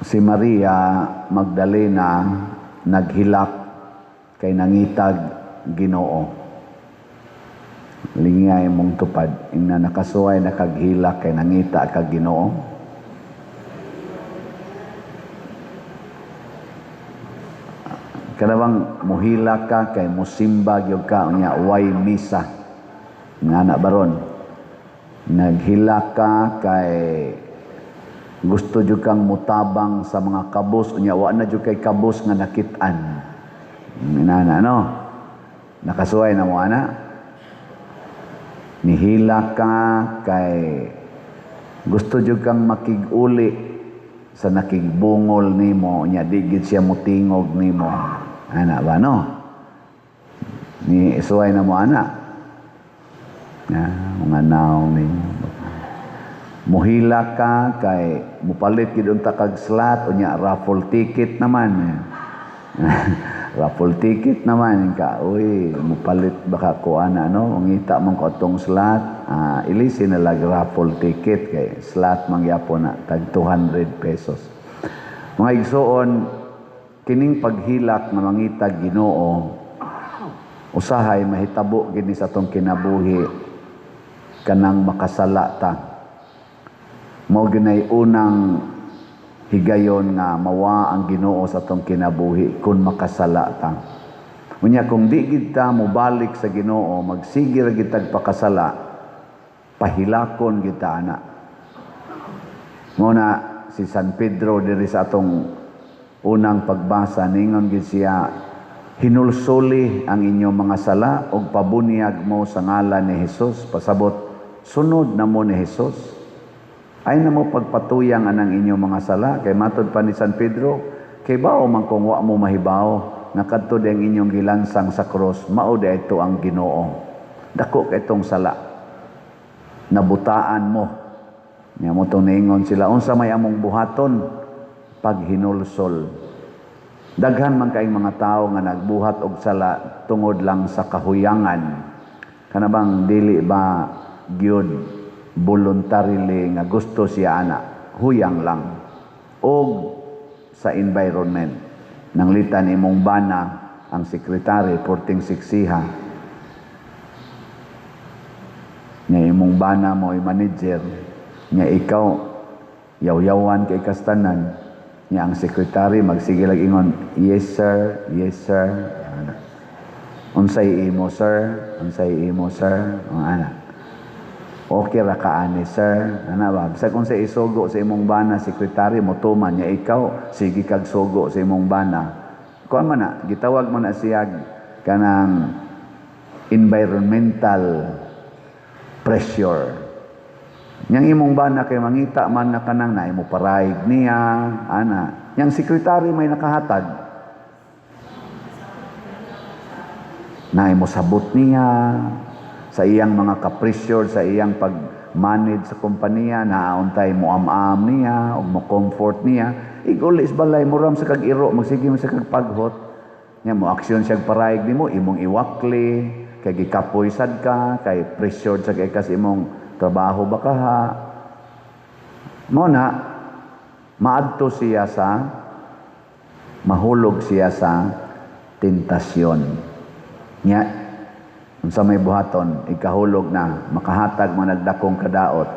Si Maria Magdalena naghilak kay nangitag Ginoo. Lingay mong tupad, ingna nakasuway nakaghilak kay nangita kag Ginoo. Kanabang muhilak ka kay musimba gyud ka, unya way misa. Nga na baron. Naghilak ka kay gusto jud kang mutabang sa mga kabus, unya wa na jud kay kabus nga nakit-an. Inana no. Nakasuway na mo ana. Nihilak ka kay gusto jud kang makig-uli sa nakigbungol nimo, unya di gid siya mutingog nimo. Ana ba no? Ni suway na mo ana. Na mga naong ninyo. Muhila ka kay mupalit gid unta kag slot, unya raffle ticket naman. Raffle ticket naman ka. Uy, mupalit baka ko ana no, mangita man ko atong slot, ilisin na lag raffle ticket kay slot man gyapon na tag 200 pesos. Mga igsoon, kining paghilak nga mangita Ginoo usahay mahitabo gini sa atong kinabuhi kanang makasala ta. Mao ginay unang higayon nga mawa ang Ginoo sa atong kinabuhi kun makasala ta. Unya kung di gid ta mobalik sa Ginoo, magsige ra gid tag pakasala, pahilakon gid ta ana. Mao na si San Pedro diri sa atong unang pagbasa, ningon gid siya, hinulsuli ang inyong mga sala ug pabunyag mo sa ngalan ni Hesus. Pasabot, sunod na mo ni Hesus. Ay na mo pagpatuyang anang inyong mga sala. Kay matod pa ni San Pedro, kay bao man kung wa mo mahibaw nga kadto di ang inyong gilansang sa krus, mao di ito ang Ginoo. Dako kay itong sala. Nabutaan mo. Nya mo tong niingon sila, unsa may among buhaton? Paghinulsol. Daghan man kaayong mga tawo nga nagbuhat og sala tungod lang sa kahuyangan. Kana bang dili ba gyud voluntarily nga gusto siya ana, huyang lang. Og sa environment, nanglitan imong bana ang sekretary porting siksiha. Nya imong bana mo ay manager, nya ikaw yaw-yawan kay kastanan. Nya ang sekretary magsige lang ingon, yes sir, yes sir. Ana. Unsay imo sir? Unsay imo sir? Ana. Okay ra ka ani sir. Ana ba? Bisag unsay isugo sa imong bana sekretary mo tuman, nya ikaw sige kag sugo sa imong bana. Kuan man na, gitawag man na siya kanang environmental pressure. Yang imong bana kay mangita man na kanang na imo paraig niya, ana. Yang sekretary may nakahatag. Na imo sabot niya sa iyang mga kapressure, sa iyang pag-manage sa kompanya, naauntay mo am-am niya, o mo comfort niya. Iguli sa balay, muram sa kag-iro, magsige mo sa kag-paghot. Nya mo aksyon siya paraig nimo, imong iwakli, kay gikapoy sad ka, kay pressured sa kay kas imong trabaho ba ka ha. Mo na, maadto siya sa, mahulog siya sa tentasyon. Nya, unsa may buhaton, ikahulog na, makahatag mo nagdakong kadaot.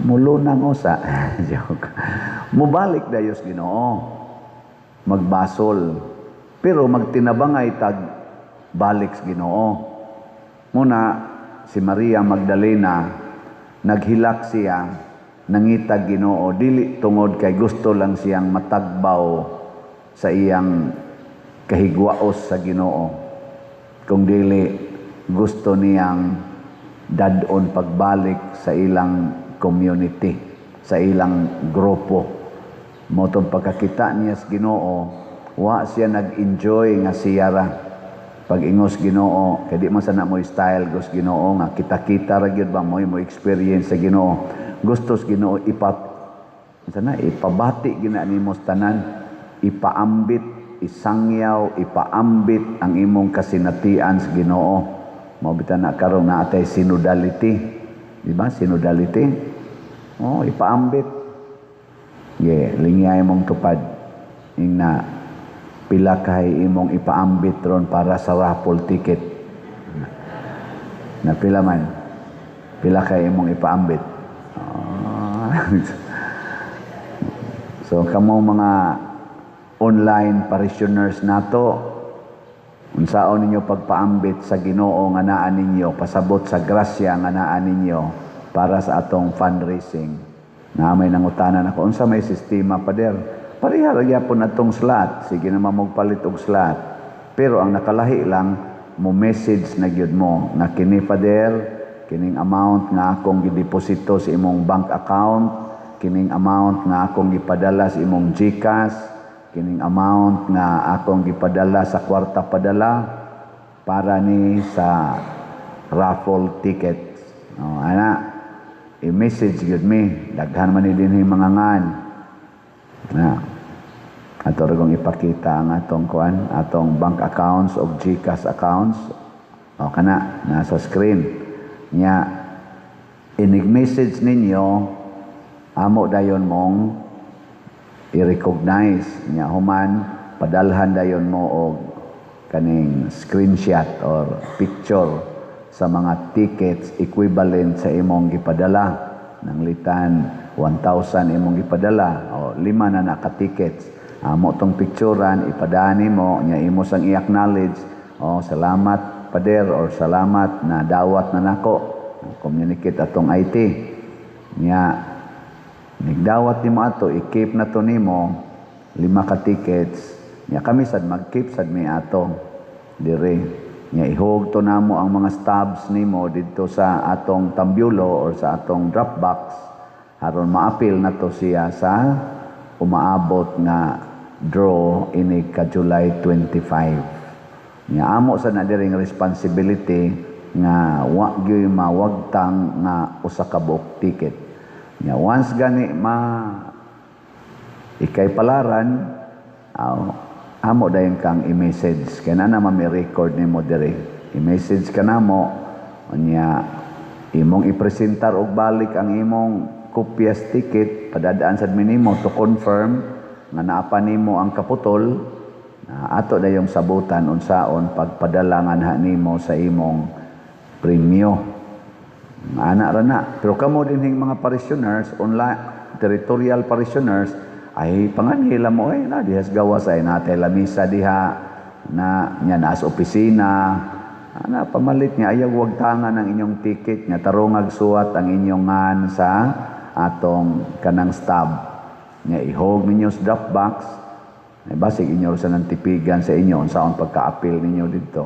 Mulunang usa. Joke. Mubalik dayos Ginoo. Magbasol. Pero magtinabangay tag balik sa Ginoo. Muna, si Maria Magdalena, naghilak siya, nangitag Ginoo, dili tungod kay gusto lang siyang matagbaw sa iyang kahigwaos sa Ginoo. Kung dili gusto niyang dadon pagbalik sa ilang community, sa ilang grupo. Motong pagkakita niya sa Ginoo, wa siya nag-enjoy nga siyara. Pag-ingos Ginoo, kay di man sana mo style gos Ginoo nga kita-kita ra gyud ba mo mo experience sa Ginoo. Gusto sa Ginoo sana ipabati gina nimo sa tanan, ipaambit, isangyaw, ipaambit ang imong kasinatian sa Ginoo. Mao bitan na karon na atay sinodality. Di ba? Sinodality. Oh, ipaambit. Ge, lingyay mong tupad. Ingna pila kay imong ipaambit ron para sa raffle ticket. Na pila man? Pila kay imong ipaambit? Ah. So kamo mga online parishioners nato, unsaon ninyo pagpaambit sa Ginoo nga naa ninyo, pasabot sa grasya nga naa ninyo para sa atong fundraising? Na may nangutanan ako, unsa may sistema, Pader? Pareha ra gyapon atong slot, sige naman magpalit og slot. Pero ang nakalahi lang, mo message na gyud mo nga kini, Father, kining amount nga akong gideposito sa imong bank account, kining amount nga akong gipadala sa imong GCash, kining amount nga akong gipadala sa Kwarta Padala para ni sa raffle ticket. Oh, ana, i-message gyud mi, daghan man ni dinhi mga ngan. Na. Ato ra kong ipakita ang atong kuan, atong bank accounts o GCash accounts. O kana nasa screen. Nya inig message ninyo, amo dayon mong i-recognize nya, human padalhan dayon mo og kaning screenshot or picture sa mga tickets equivalent sa imong gipadala. Nanglitan 1,000 imong gipadala o lima na naka tickets, amo tong picturean, ipadani mo nya, imo sang i-acknowledge, "Oh, salamat, Pader," or "Salamat, na dawat na nako." Communicate atong IT nya. Nigdawat nimo ato, i-keep na to nimo lima ka tickets nya. Kami sad mag-keep sad mi ato dire nya, ihog to namo ang mga stubs nimo didto sa atong tambyulo or sa atong drop box aron maapil na to siya sa umaabot nga draw inig ka July 25. Nya amo sa na diring responsibility nga wa gyud mawagtang nga usa ka buok ticket. Nya once gani ma ikay palaran, aw, amo dayon kang i-message kay na naman may record nimo diri. I-message ka namo unya, imong ipresentar og balik ang imong kopyas ticket, padadaan sad minimo to confirm nga naa pa nimo ang kaputol na ato dayong sabutan unsaon pagpadala nga nimo sa imong premyo. Ana ra na. Pero kamo dinhing mga parishioners, online territorial parishioners, ay panganhila mo ay na dihas gawas ay natay lamisa diha na nya naas opisina ana, pamalit niya, ayaw wagtangan ang inyong ticket nga tarongag suwat ang inyong ngan sa atong kanang stub nga ihog ninyo sa drop box. Ay basig inyo sa nang tipigan sa inyo unsaon pagka-apil ninyo didto.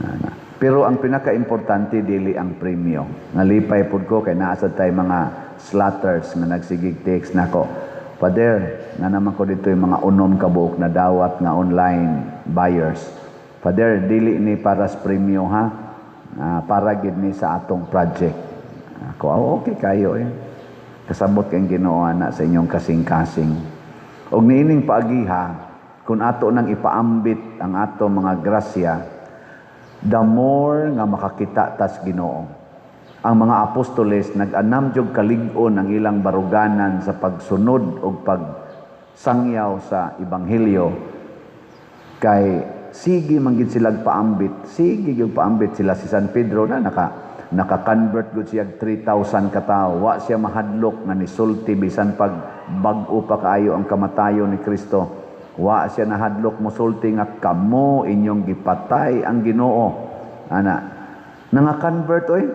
Ana. Pero ang pinaka-importante dili ang premyo. Nalipay pud ko kay naa sad tay mga slotters nga nagsigig text nako. "Father, na naman ko dito yung mga unom ka buok na dawat nga online buyers. Father, dili ni para sa premyo ha. Ah, para gid ni sa atong project." Ako, "Oh, okay kayo eh." Kasabot kay Ginoo na sa inyong kasing-kasing. Og niining paagiha, kung ato nang ipaambit ang ato mga grasya, the more nga makakita tas Ginoo. Ang mga apostoles nag-anam jud kalig-on ang ilang baruganan sa pagsunod og pagsangyaw sa ebanghelyo kay sige man gid sila paambit, sige gyud paambit sila. Si San Pedro na naka-convert gud siya 3,000 ka tawo, wa siya mahadlok nga nisulti bisan pag bag-o pa kaayo ang kamatayon ni Kristo. Wa siya nahadlok mosulti nga kamo inyong gipatay ang Ginoo. Ana, nanga-convert oy.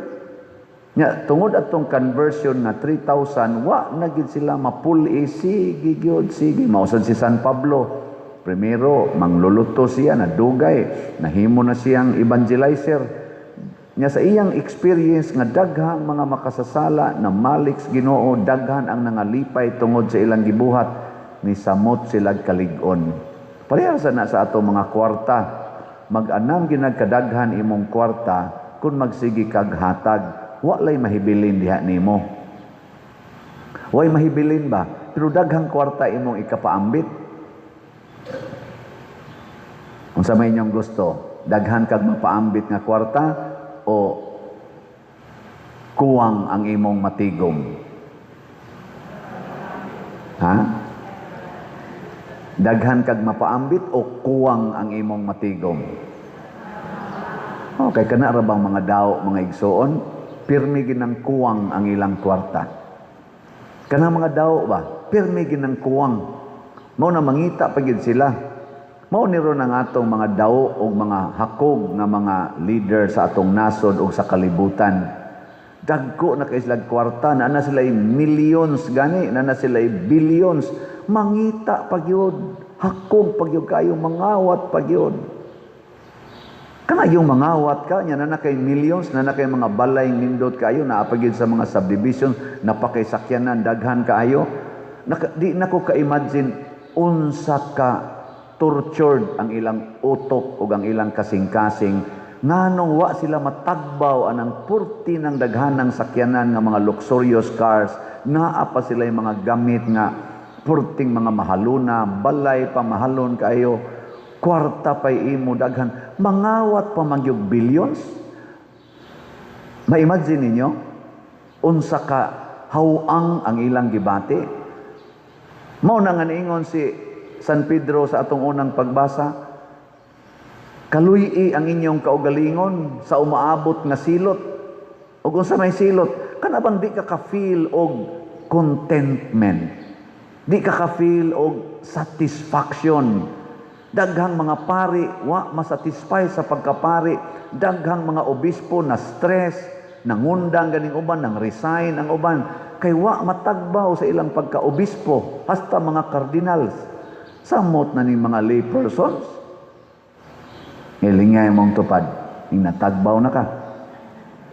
Nya tungod atong conversion nga 3,000, wa na gid sila mapuli, sige gyud, sige. Mao sad si San Pablo. Primero mangluluto siya, nadugay, nahimo na siyang evangelizer. Nya sa iyang experience nga daghang mga makasasala na malik sa Ginoo, daghan ang nangalipay tungod sa ilang gibuhat, ni samot sila kalig-on. Pareha sa na sa ato mga kwarta. Mag-anam ginagkadaghan imong kwarta kung magsige kag hatag, walay mahibilin diha nimo. Way mahibilin ba? Pero daghang kwarta imong ikapaambit. Unsa may inyong gusto? Daghan kag mapaambit nga kwarta o kuwang ang imong matigom? Ha? Daghan kag mapaambit o kuwang ang imong matigom? Okay, kana ra bang mga daw, mga igsoon, pirmi ginang kuwang ang ilang kwarta. Kana mga daw ba, pirmi ginang kuwang. Mao na mangita pa gyud sila. Mao ni ron ang atong mga daw o mga hakog nga mga leader sa atong nasod o sa kalibutan. Dagko na kay sila kwarta, naa na sila millions gani, naa na sila billions. Mangita pa gyud, hakog pa gyud kayo, mangawat pa gyud. Kana yung mangawat ka, nya na kay millions, na kay mga balay nindot kayo, naa pa gyud sa mga subdivision, napakay sakyanan daghan kaayo. Naka, di nako ka-imagine unsa ka tortured ang ilang utok ug ang ilang kasing-kasing, nganong wa sila matagbaw anang purti ng daghanang sakyanan nga mga luxurious cars, naa pa sila yung mga gamit nga purting mga mahaluna, balay pa mahalon kayo, kwarta pa'y imo daghan, mangawat pa magyug billions. Ma-imagine ninyo unsa ka hawang ang ilang gibati. Mao na nga niingon si San Pedro sa atong unang pagbasa, kaluy-i ang inyong kaugalingon sa umaabot nga silot. Ug unsa may silot? Kana bang di ka ka-feel og contentment? Di ka ka-feel og satisfaction? Daghang mga pari wa masatisfy sa pagkapari, daghang mga obispo na stress, nangundang ganing uban, nang resign ang uban kay wa matagbaw sa ilang pagkaobispo, hasta mga cardinals. Samot na ning mga lay persons. Ilingay mong tupad, inatagbaw na ka.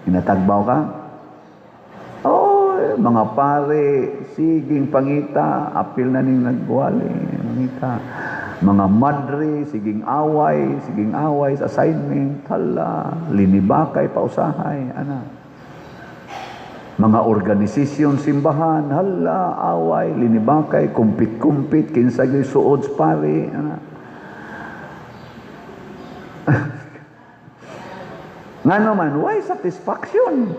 Inatagbaw ka? Oh, mga pare, siging pangita, apil na ning nagwali, mangita. Mga madre, siging away sa assignment, hala, linibakay, pausahay, ana. Mga organisasyon simbahan, hala, away, linibakay, kumpit-kumpit, kinsa gyud suod sa pare, ana. Ngano man, why satisfaction?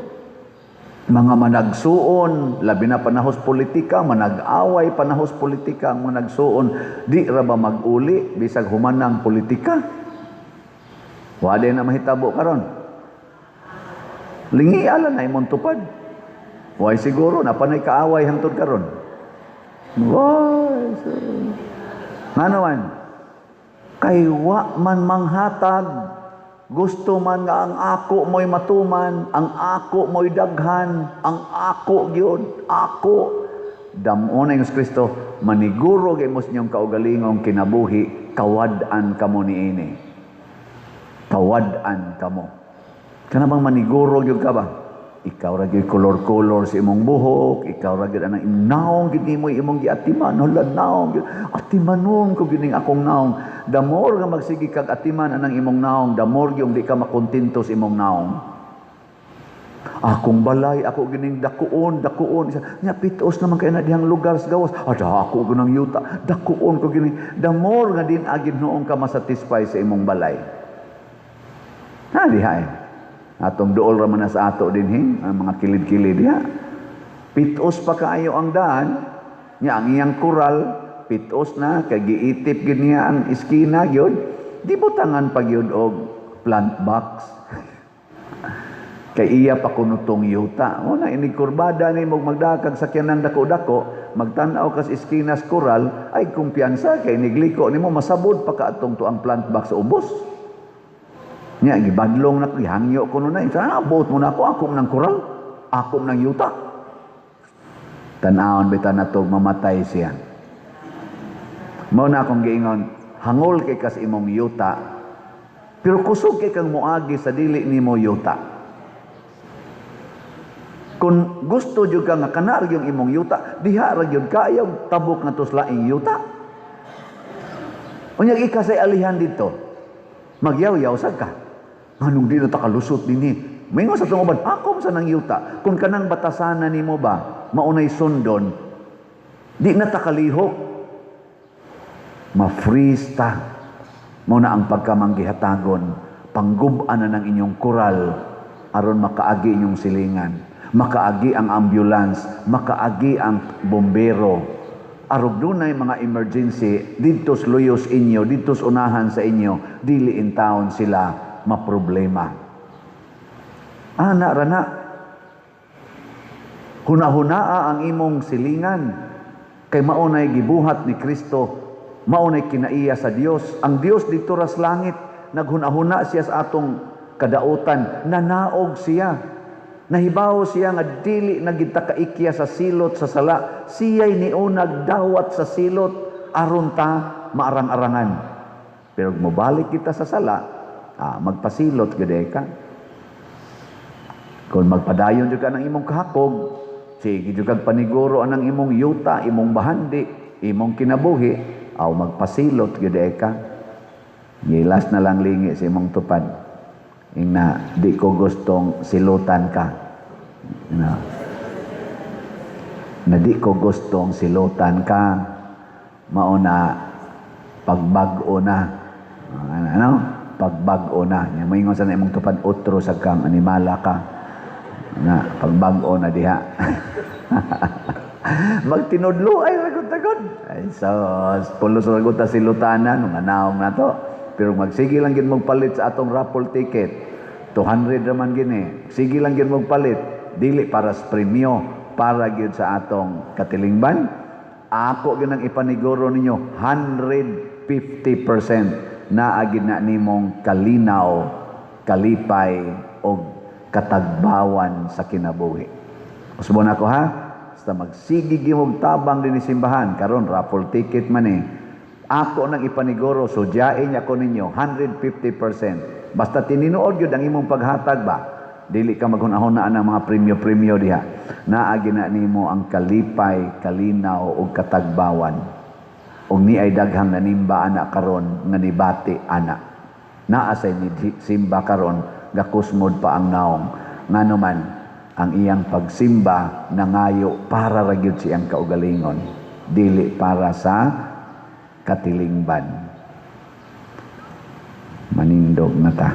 Mga managsuon, labi na panahos politika, manag-away panahos politika ang managsuon, di ra ba mag-uli bisag human ang politika? Wa din na mahitabo karon. Lingi ala na imong tupad. Why siguro na panay kaaway hangtod karon. Why? So, ngano man? Kay wa man manghatag, gusto man nga ang ako mo'y matuman, ang ako mo'y daghan, ang ako gyud, ako. Dam-on na Yesus Kristo, maniguro kay mo sa inyong kaugalingong kinabuhi, kawad-an kamo niini. Kawad-an kamo. Kana bang maniguro gyud ka ba? Ikaw ra gyud color-color sa imong buhok, ikaw ra gyud anang naong gyud nimo imong giatiman, hala naong gyud. Atimanon ko gyud ning akong naong. The more nga magsige kag atiman anang imong naong, the more gyud di ka makontento sa imong naong. Akong balay, ako gining dakuon, dakuon. Isa, nya pitos naman kay na dihang lugar sa gawas. Ada ako gunang yuta, dakuon ko gini. The more nga din agid noong ka masatisfy sa imong balay. Ha diha eh. Atong duol ra man na sa ato dinhi, ang mga kilid-kilid diha. Pitos pa kaayo ang daan, nya ang iyang kural, pitos na kay giitip gid niya ang iskina gyud, di butangan pa gyud og plant box. Kay iya pa kuno tong yuta. Mo na inig kurbada nimo magdakag sakyanan dako-dako, magtan-aw kas iskina sa kural, ay kumpiyansa kay nigliko nimo masabod pa ka atong tuang plant box sa ubos. Nya gibadlong na gihangyo ko na. Sa abot mo na ako, ako ng kural, ako ng yuta. Tan-awon bitaw nato mamatay siya. Mao na akong giingon, hangol kay kas imong yuta, pero kusog kay kang moagi sa dili nimo yuta. Kung gusto jud ka nga kana ra gyud imong yuta, diha ra gyud kaayo tabok nga tos laing yuta. Unya ika say alihan dito. Magyaw-yaw sad ka. Anong di na ta kalusot dinhi? Maingon sa itong uban, ako sa nang yuta. Kung kanang batasanan nimo ba, maunay sundon, di na ta kalihok. Ma-freeze ta. Mao na ang pagkamanggihatagon. Panggub-an na ng inyong kural aron makaagi inyong silingan. Makaagi ang ambulance, makaagi ang bombero. Arog dunay mga emergency didto sa luyos inyo, didto sa unahan sa inyo, dili in taon sila maproblema. Ana ra na. Hunahunaa ang imong silingan kay mao nay gibuhat ni Kristo, mao nay kinaiya sa Dios. Ang Dios didto ra sa langit, naghunahuna siya sa atong kadautan, nanaog siya. Nahibaw siya nga dili na gyud ta kaikya sa silot sa sala. Siya'y niunag dawat sa silot aron ta maarang-arangan. Pero mobalik kita sa sala, magpasilot gyud ka. Kung magpadayon jud ka ng imong kahakog, sige jud kag paniguro anang imong yuta, imong bahandi, imong kinabuhi, aw magpasilot gyud ka. Gilas na lang lingi sa imong tupad. Ingna, di ko gustong silutan ka. Na di ko gustong silutan ka, mao na pagbag-o na. Ano? Pagbag-o na. Nya moingon sa imong tupad, otro sa kang animala ka. Na pagbag-o na diha. Magtinudlo ay ragot-ragot. Ay so, pulos ragot ta silutanan mga naong na to. Pero magsige lang gid mong palit sa atong raffle ticket. 200 raman gini. Sige lang gid mong palit. Dili para sa premyo, para gyud sa atong katilingban. Ako gyud ang ipaniguro ninyo 150% naa gid na nimong kalinaw, kalipay og katagbawan sa kinabuhi. Usbon ako ha. Basta magsige gyud mong tabang dinhi simbahan karon, raffle ticket man eh. Ako nang ipaniguro, sudyain niya ko ninyo 150%. Basta tininuod gyud ang imong paghatag ba. Dili ka maghunahuna ang mga premyo-premyo diha. Naa na nimo ang kalipay, kalinaw ug katagbawan. Ug ni ay daghang nanimba ana karon nga nibati ana. Naa say ni simba karon gakusmod pa ang naong. Ngano man ang iyang pagsimba nangayo para ra gyud siyang kaugalingon, dili para sa katilingban. Manindog na ta.